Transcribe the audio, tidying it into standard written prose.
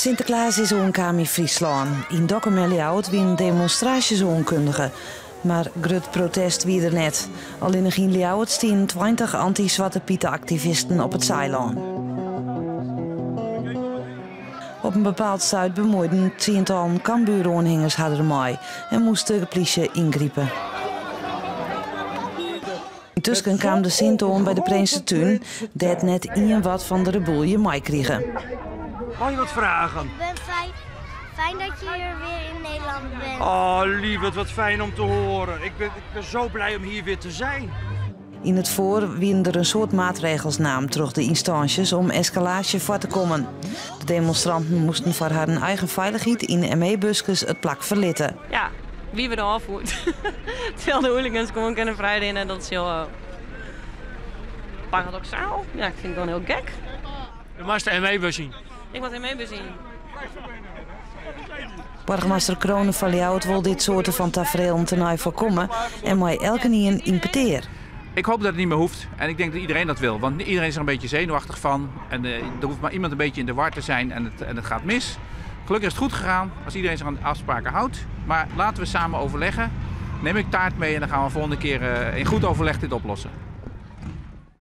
Sinteklaas is oankaam yn Fryslân. Yn Dokkum en Ljouwert wienen demonstraasjes oankundige, mar grut protest wie der net. Allinnich yn Ljouwert stienen 20 anty-Swarte Pite-aktivisten op it Saailân. Op in bepaald stuit bemuoiden tsientallen Cambuur-oanhingers har dermei en moast de plysje yngripe. Yntusken kaam de Sint oan by de Prinsetún, dêr't net ien wat fan de rebûlje meikrige. Mei ik wat fragen? Ik ben fijn, fijn dat je hier weer in Nederland bent. Oh, lieverd, wat fijn om te horen. Ik ben zo blij om hier weer te zijn. Yn it foar wienen der in soad maatregels naam troch de ynstânsjes om eskalaasje foar te kommen. De demonstranten moasten foar harren eigen feilichheid yn ME-buskes it plak ferlitte. Ja, wie wurde ôffierd. Terwijl de hooligans gewoon kunnen vrijrennen, dat is heel paradoxaal. Ja, ik vind het gewoon heel gek. Do moatst de ME-bus yn. Ik moat ME-bus yn. Boargemaster Crone fan Ljouwert wol dit soarte fan tafrelen tenei foarkomme en mei elkenien yn petear. Ik hoop dat het niet meer hoeft en ik denk dat iedereen dat wil. Want iedereen is er een beetje zenuwachtig van. En er hoeft maar iemand een beetje in de war te zijn en het gaat mis. Gelukkig is het goed gegaan als iedereen zich aan de afspraken houdt. Maar laten we samen overleggen. Neem ik taart mee en dan gaan we volgende keer in goed overleg dit oplossen.